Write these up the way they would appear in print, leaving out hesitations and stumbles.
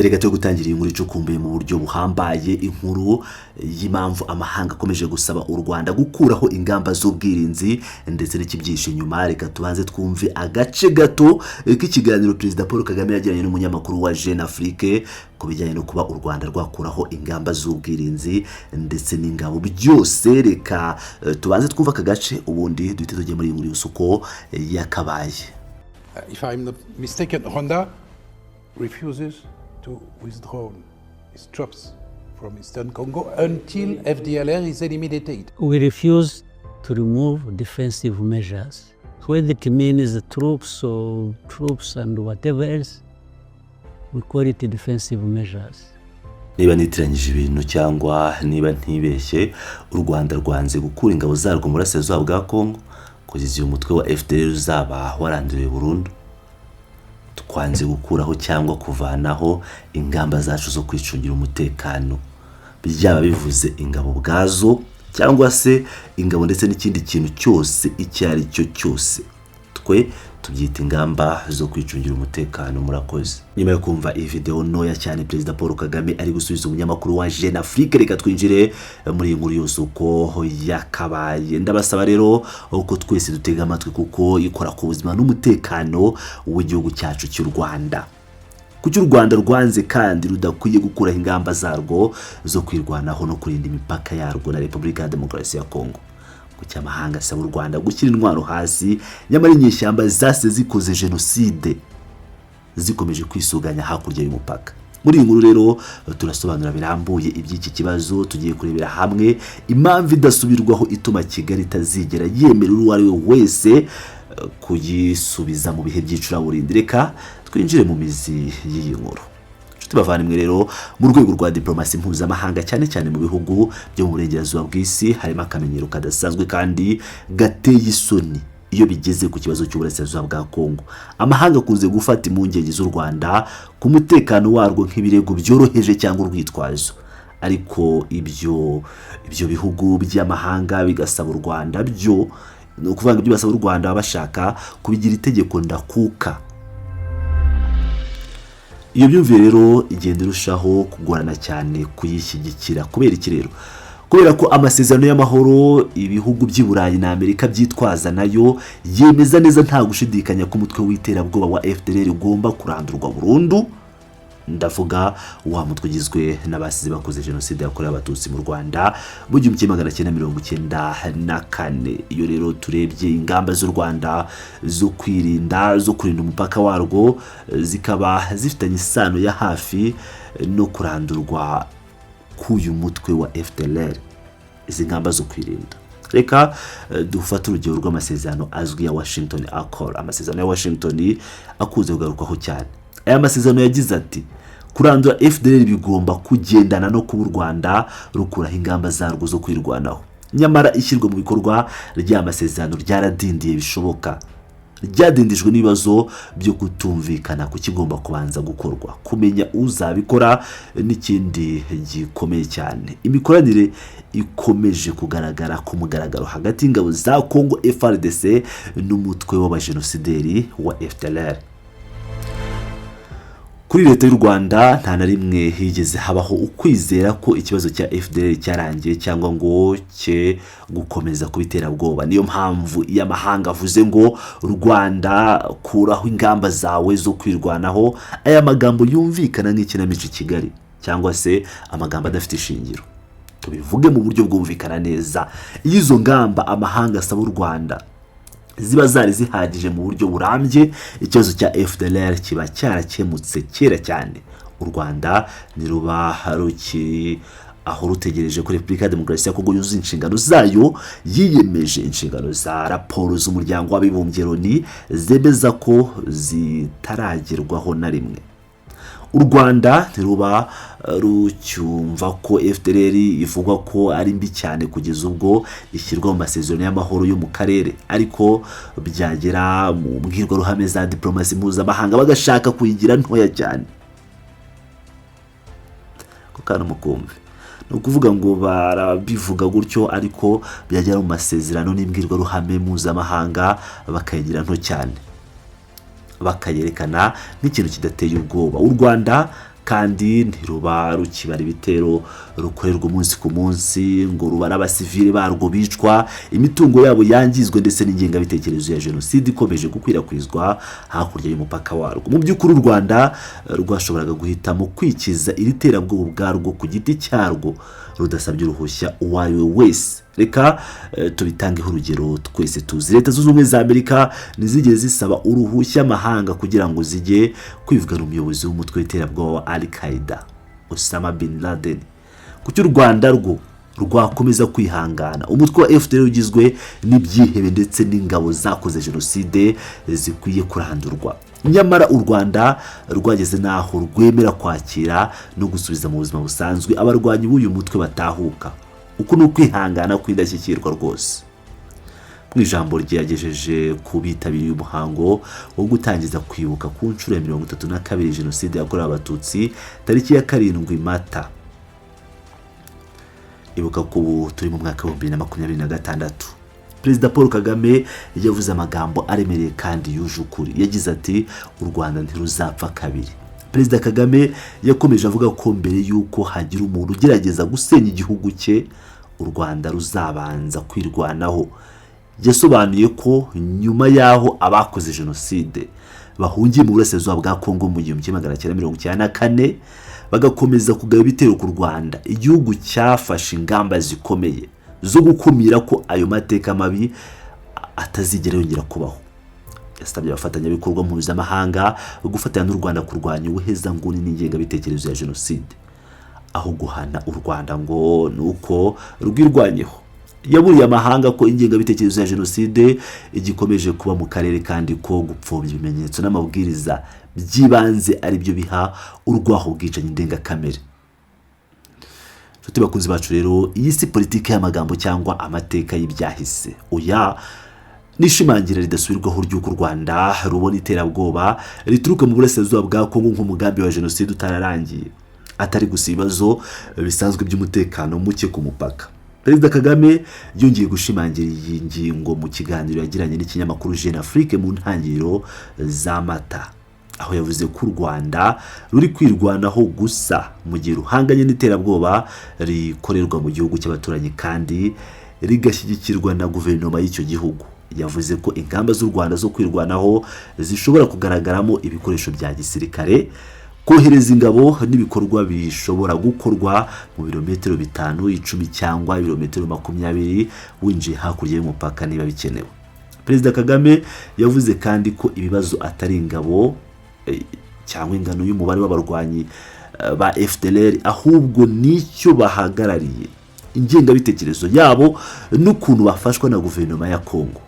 Mbere gato yo gutangira iyi nkuru icukumbuye mu buryo buhambaye, inkuru y'impamvu amahanga akomeje gusaba u Rwanda gukuraho ingamba z'ubwirinzi ndetse n'ikibyihishe inyuma, reka tubanze twumve agace gato k'ikiganiro Perezida Paul Kagame yagiranye n'umunyamakuru wa Jeune Afrique ku bijyanye no kuba u Rwanda rwakuraho ingamba z'ubwirinzi ndetse n'ingabo byose. Reka tubanze twumve aka gace, ubundi duhite tujya muri iyi nkuru yose uko yakabaye. If I'm not mistaken, Rwanda refuses to withdraw its troops from Eastern Congo until FDLR is eliminated. We refuse to remove defensive measures, whether it means troops or troops and whatever else, we call it defensive measures. Niba nitiranyije ibintu cyangwa niba ntibeshye, u Rwanda rwanze gukura ingabo zarwo mu burasirazuba bwa Kongo kugeza uyu mutwe wa FDLR uzaba waranduriwe burundu. Twanze gukuraho cyangwa kuvanaho ingamba zacu zo kwicungira umutekano, byaba bivuze ingabo ubwazo cyangwa se ingabo ndetse n'ikindi kintu cyose icyo ari cyo cyose, twe tubyita ingamba zo kwicungira umutekano. Murakoze. Nyuma yo kumva iyi videwo ntoya cyane Perezida Paul Kagame ari gusubiza umunyamakuru wa Jeune Afrique, reka twinjire muri iyi nkuru yose uko yakabaye. Ndabasaba rero uko twese dutega amatwi, kuko ikora ku buzima n'umutekano w'igihugu cyacu cy'u Rwanda. Kuki u Rwanda rwanze kandi rudakwiye gukuraho ingamba zarwo zo kwirwanaho no kurinda imipaka yarwo na Repubulika ya Demokarasi ya Kongo? Kuki amahanga asaba u Rwanda gushyira intwaro hasi, nyamara inyeshyamba zase zikoze jenoside zikomeje kwisuganya hakurya y'umupaka? Muri iyi nkuru rero turasobanura birambuye iby'iki kibazo. Tugiye kurebera hamwe impamvu idasubirwaho ituma Kigali itazigera yemera uwo ari we wese kuyisubiza mu bihe by'icuraburindi. Reka twinjire mu mizi y'iyi nkuru. Inshuti bavandimwe rero, mu rwego rwa diplomasi mpuzamahanga, cyane cyane mu bihugu byo mu burengerazuba bw'isi, harimo akamenyero kadasanzwe kandi gateye isoni iyo bigeze ku kibazo cy'uburasirazuba bwa Kongo. Amahanga akunze gufata impungenge z'u Rwanda ku mutekano warwo nk'ibirego byoroheje cyangwa urwitwazo, ariko ibyo bihugu by'amahanga bigasaba u Rwanda byo, ni ukuvuga ngo ibyo basaba u Rwanda baba bashaka kubigira itegeko ndakuka. Iyo myumvire rero igenda irushaho kugorana cyane kuyishyigikira. Kubera iki rero? Kubera ko amasezerano y'amahoro ibihugu by'i Burayi na Amerika byitwaza nayo yemeza neza nta gushidikanya ko umutwe w'iterabwoba wa FDLR ugomba kurandurwa burundu. Ndavuga wa mutwe ugizwe n'abasize bakoze jenoside yakorewe Abatutsi mu Rwanda mu 1994. Iyo rero turebye ingamba z'u Rwanda zo kwirinda, zo kurinda umupaka warwo, zikaba zifitanye isano ya hafi no kurandurwa k'uyu mutwe wa FDLR, izi ngamba zo kwirinda. Reka dufate urugero rw'amasezerano azwi ya Washington Accord, amasezerano ya Washington akunze kugarukwaho cyane. Aya masezerano yagize ati: "Kurandura FDLR bigomba kugendana no kuba u Rwanda rukuraho ingamba zarwo zo kwirwanaho." Nyamara ishyirwa mu bikorwa ry'aya masezerano ryaradindiye bishoboka. Ryadindijwe n'ibibazo byo kutumvikana ku kigomba kubanza gukorwa, kumenya uzabikora n'ikindi gikomeye cyane, imikoranire ikomeje kugaragara ku mugaragaro hagati y'ingabo za Congo FARDC n'umutwe w'abajenosideri wa FDLR. Kuri Leta y'u Rwanda, nta na rimwe higeze habaho ukwizera ko ikibazo cya FDLR cyarangiye cyangwa ngo cye gukomeza kuba iterabwoba. Niyo mpamvu iyo amahanga avuze ngo "Rwanda, kuraho ingamba zawe zo kwirwanaho", aya magambo yumvikana nk'ikinamico i Kigali cyangwa se amagambo adafite ishingiro. Tubivuge mu buryo bwumvikana neza: iyo izo ngamba amahanga asaba u Rwanda ziba zari zihagije mu buryo burambye, ikibazo cya FDLR kiba cyarakemutse kera cyane. U Rwanda ntiruba rukiri aho rutegereje ko Repubulika ya Demokarasi ya Kongo yuzuza inshingano zayo yiyemeje, inshingano za raporo z'Umuryango w'Abibumbye Loni zemeza ko zitaragerwaho na rimwe. U Rwanda ntiruba rucyumva ko FDLR ivugwa ko ari mbi cyane kugeza ubwo ishyirwa mu masezerano y'amahoro yo mu karere, ariko byagera mu mbwirwaruhame za diplomasi mpuzamahanga bagashaka kuyigira ntoya cyane. Ako kantu mukumve. Ni ukuvuga ngo barabivuga gutyo, ariko byagera mu masezerano n'imbwirwaruhame mpuzamahanga bakayigira nto cyane, bakayerekana nk'ikintu kidateye ubwoba. U Rwanda Kandi ntiruba rukibara ibitero rukorerwa umunsi ku munsi, ngo rubare abasivili barwo bicwa, imitungo yabo yangizwe, ndetse n'ingengabitekerezo ya jenoside ikomeje gukwirakwizwa hakurya y'umupaka warwo. Mu by'ukuri, u Rwanda rwashoboraga guhitamo kwikiza iri terabwoba ubwarwo ku giti cyarwo, rudasabye uruhushya uwo ari we wese. Reka tubitangeho urugero twese tuzi: Leta Zunze Ubumwe za Amerika ntizigeze zisaba uruhushya amahanga kugira ngo zijye kwivugana umuyobozi w'umutwe w'iterabwoba wa Al Qaeda, Osama bin Laden. Kuki u Rwanda rwo rwakomeza kwihangana umutwe wa FDLR ugizwe n'ibyihebe ndetse n'ingabo zakoze jenoside zikwiye kurandurwa, nyamara u Rwanda rwageze n'aho rwemera kwakira no gusubiza mu buzima busanzwe abarwanyi b'uyu mutwe batahuka? Uku ni ukwihangana kw'indashyikirwa rwose. Mu ijambo rye yagejeje ku bitabiriye umuhango wo gutangiza kwibuka ku nshuro ya 32 jenoside yakorewe Abatutsi tariki ya 7 Mata, ibuka ko ubu turi mu mwaka wa 2026, Perezida Paul Kagame yavuze amagambo aremereye kandi yuje ukuri. Yagize ati: "U Rwanda ntiruzapfa kabiri." Perezida Kagame yakomeje avuga ko mbere y'uko hagira umuntu ugerageza gusenya igihugu cye, u Rwanda ruzabanza kwirwanaho. Yasobanuye ko nyuma y'aho abakoze jenoside bahungiye mu burasirazuba bwa Kongo mu 1994, bagakomeza kugaba ibitero ku Rwanda, igihugu cyafashe ingamba zikomeye zo gukumira ko ayo mateka mabi atazigera yongera kubaho. Yasabye abafatanyabikorwa mpuzamahanga gufatanya n'u Rwanda kurwanya ubuhezanguni n'ingengabitekerezo ya jenoside, aho guhana u Rwanda ngo ni uko rwirwanyeho. Yaburiye amahanga ko ingengabitekerezo ya jenoside igikomeje kuba mu karere, kandi ko gupfobya ibimenyetso n'amabwiriza by'ibanze ari byo biha urwaho ubwicanyi ndengakamere. Inshuti bakunzi bacu rero, iyi si politiki y'amagambo cyangwa amateka y'ibyahise. Oya, n'ishimangira ridasubirwaho ry'uko u Rwanda rubona iterabwoba rituruka mu burasirazuba bwa Kongo nk'umugambi wa jenoside utararangiye, atari gusa ibibazo bisanzwe by'umutekano muke ku mupaka. Perezida Kagame yongeye gushimangira iyi ngingo mu kiganiro yagiranye n'ikinyamakuru Jeune Afrique mu ntangiriro za Mata, aho yavuze ko u Rwanda ruri kwirwanaho gusa mu gihe ruhanganye n'iterabwoba rikorerwa mu gihugu cy'abaturanyi kandi rigashyigikirwa na guverinoma y'icyo gihugu. Yavuze ko ingamba z'u Rwanda zo kwirwanaho zishobora kugaragaramo ibikoresho bya gisirikare, kohereza ingabo n'ibikorwa bishobora gukorwa mu birometero 5, 10 cyangwa ibirometero 20 winjiye hakurya y'umupaka niba bikenewe. Perezida Kagame yavuze kandi ko ibibazo atari ingabo cyangwa ingano y'umubare w'abarwanyi ba FDLR, ahubwo n'icyo bahagarariye, ingengabitekerezo yabo n'ukuntu bafashwa na guverinoma ya Kongo.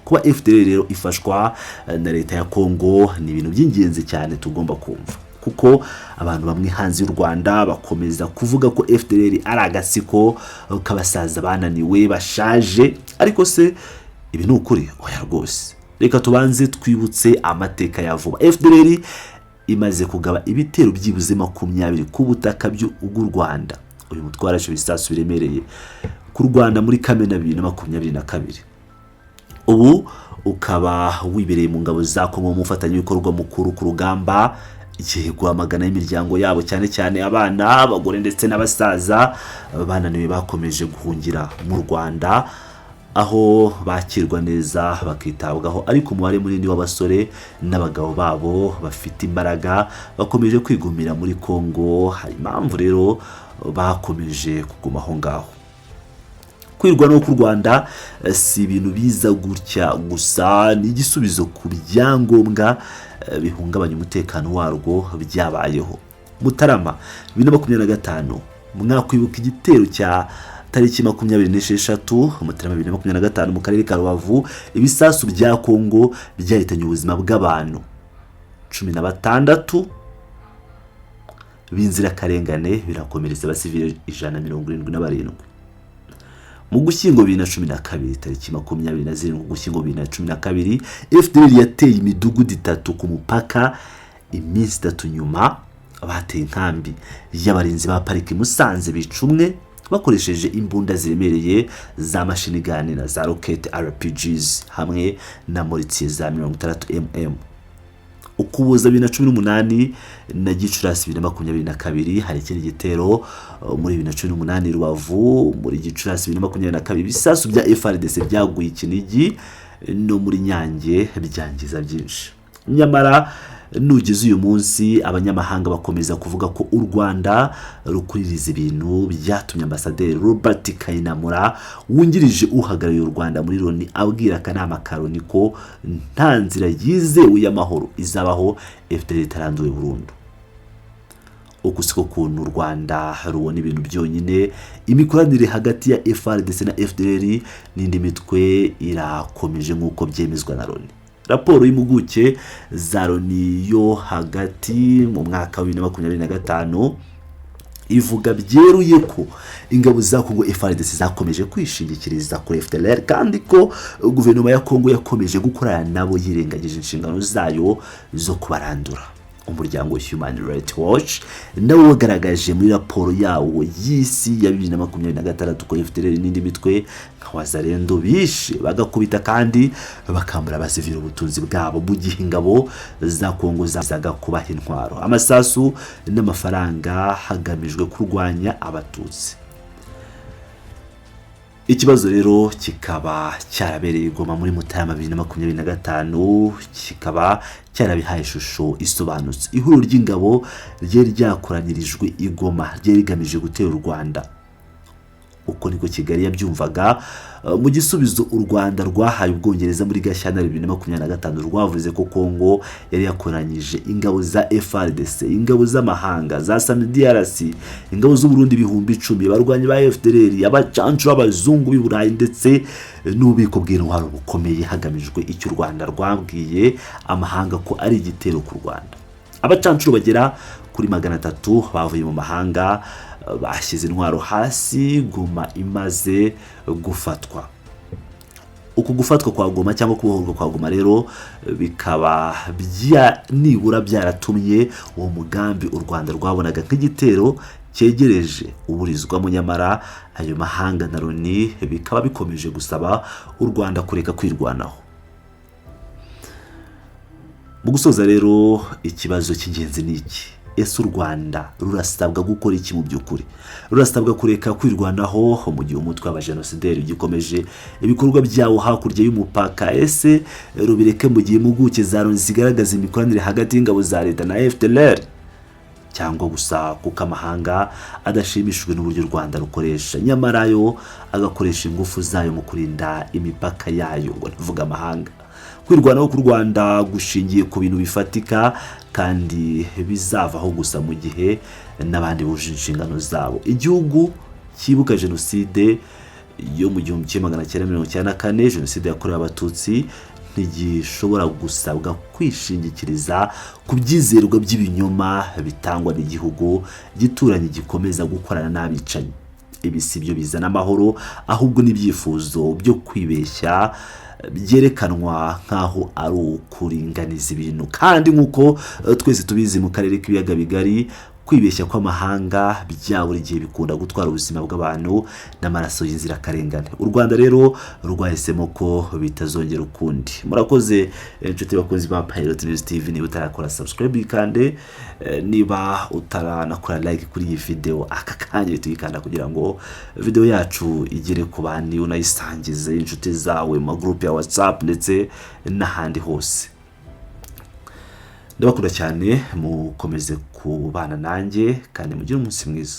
Kuba FDLR rero ifashwa na leta ya Kongo ni ibintu by'ingenzi cyane tugomba kumva, kuko abantu bamwe hanze y'u Rwanda bakomeza kuvuga ko FDLR ari agatsiko k'abasaza bananiwe, bashaje. Ariko se ibi ni ukuri? Oya rwose. Reka tubanze twibutse amateka ya vuba. FDLR imaze kugaba ibitero byibuze 20 ku butaka bw'u Rwanda. Uyu mutwe warashe ibisasu biremereye ku Rwanda muri Kamena 2022, ubu ukaba wibereye mu ngabo za Kongo, umufatanyabikorwa mukuru ku rugamba. Yego, amagana y'imiryango yabo, cyane cyane abana, abagore ndetse n'abasaza bananiwe, bakomeje guhungira mu Rwanda, aho bakirwa neza bakitabwaho, ariko umubare munini w'abasore n'abagabo babo bafite imbaraga bakomeje kwigumira muri Kongo. Hari impamvu rero bakomeje kuguma aho ngaho. Kwirwanaho k'u Rwanda si ibintu biza gutya gusa, ni igisubizo ku byangombwa bihungabanya umutekano warwo byabayeho. Mutarama 2025, mwakwibuka igitero cya tariki 26 Mutarama 2025 mu karere ka Rubavu. Ibisasu bya Kongo byahitanye ubuzima bw'abantu 16 b'inzirakarengane, birakomeretsa abasivili 177. Mu Gushyingo 2012, tariki 27 Ugushyingo 2012, FDLR yateye imidugudu itatu ku mupaka. Iminsi 3 nyuma bateye inkambi y'abarinzi ba pariki Musanze, bica umwe bakoresheje imbunda ziremereye za machine gun na za rokete RPGs hamwe na mortier za 60 mm. Ukuboza 2018 na Gicurasi 2022 hari ikindi gitero muri 2018 Rubavu. Muri Gicurasi 2022 ibisasu bya FARDC byaguye Kinigi no muri Nyange, byangiza byinshi. Nyamara nugeze uyu munsi, abanyamahanga bakomeza kuvuga ko u Rwanda rukuririza ibintu. Byatumye Ambasaderi Robert Kayinamura, wungirije uhagarariye u Rwanda muri Loni, abwira akanama ka Loni ko nta nzira yizewe y'amahoro izabaho FDLR itaranduwe burundu. Uku siko kuntu u Rwanda rubona ibintu byonyine. Imikoranire hagati ya FARDC na FDLR n'indi mitwe irakomeje, nk'uko byemezwa na Loni. Raporo y'impuguke za Loni yo hagati mu mwaka wa 2025 ivuga byeruye ko ingabo za Kongo FARDC zakomeje kwishingikiriza kuri FDLR, kandi ko guverinoma ya Kongo yakomeje gukorana nabo yirengagije inshingano zayo zo kubarandura. Umuryango Human Rights Watch nawo wagaragaje muri raporo yawo y'isi ya 2026 ko FDLR n'indi mitwe nka Wazalendo bishe, bagakubita kandi bakambura abasivili ubutunzi bwabo, mu gihe ingabo za Kongo zazaga kubaha intwaro, amasasu n'amafaranga hagamijwe kurwanya Abatutsi. Ikibazo rero kikaba cyarabereye i Goma muri Mutarama 2025, kikaba cyarabihaye ishusho isobanutse. Ihuriro ry'ingabo ryari ryakoranyirijwe i Goma ryari rigamije gutera u Rwanda, uko niko Kigali yabyumvaga. Mu gisubizo u Rwanda rwahaye Ubwongereza muri Gashyantare 2025, rwavuze ko Kongo yari yakoranyije ingabo za FARDC, ingabo z'amahanga za SAMIDRC, ingabo z'Uburundi 10,000, abarwanyi ba FDLR, abacancu b'abazungu b'i Burayi, ndetse n'ububiko bw'intwaro bukomeye, hagamijwe icyo u Rwanda rwabwiye amahanga ko ari igitero ku Rwanda. Abacancuro bagera kuri 300 bavuye mu mahanga bashyize intwaro hasi Goma imaze gufatwa. Uku gufatwa kwa Goma cyangwa kubohorwa kwa Goma rero bikaba nibura byaratumye uwo mugambi u Rwanda rwabonaga nk'igitero cyegereje uburizwamo. Nyamara ayo mahanga na Loni bikaba bikomeje gusaba u Rwanda kureka kwirwanaho. Mu gusoza rero, ikibazo cy'ingenzi ni iki: Ese u Rwanda rurasabwa gukora iki? Mu by'ukuri rurasabwa kureka kwirwanaho mu gihe umutwe w'abajenosideri ugikomeje ibikorwa byawo hakurya y'umupaka? Ese rubireke mu gihe impuguke za Loni zigaragaza imikoranire hagati y'ingabo za leta na FDLR, cyangwa gusa kuko amahanga adashimishijwe n'uburyo u Rwanda rukoresha, nyamara yo agakoresha ingufu zayo mu kurinda imipaka yayo? Ngo ntivuge amahanga. Kwirwanaho ku Rwanda gushingiye ku bintu bifatika kandi bizavaho gusa mu gihe n'abandi buje inshingano zabo. Igihugu cyibuka jenoside yo mu 1994, jenoside yakorewe Abatutsi, ntigishobora gusabwa kwishingikiriza ku byizerwa by'ibinyoma bitangwa n'igihugu gituranye gikomeza gukorana n'abicanyi. Ibi si byo bizana amahoro, ahubwo n'ibyifuzo byo kwibeshya byerekanwa nk'aho ari ukuringaniza ibintu. Kandi nk'uko twese tubizi, mu karere k'Ibiyaga Bigari kwibeshya kw'amahanga bya buri gihe bikunda gutwara ubuzima bw'abantu n'amaraso y'inzirakarengane. U Rwanda rero rwahisemo ko bitazongera ukundi. Murakoze, inshuti bakunzi ba Pilot News TV. Niba utarakora subscribe, yikande. Niba utaranakora like kuri iyi video, aka kanya tuyikanda kugira ngo video yacu igere ku bandi, unayisangize inshuti zawe mu magroupe ya WhatsApp ndetse n'ahandi hose. Ndabakunda cyane, mukomeze kubana nanjye kandi mugire umunsi mwiza.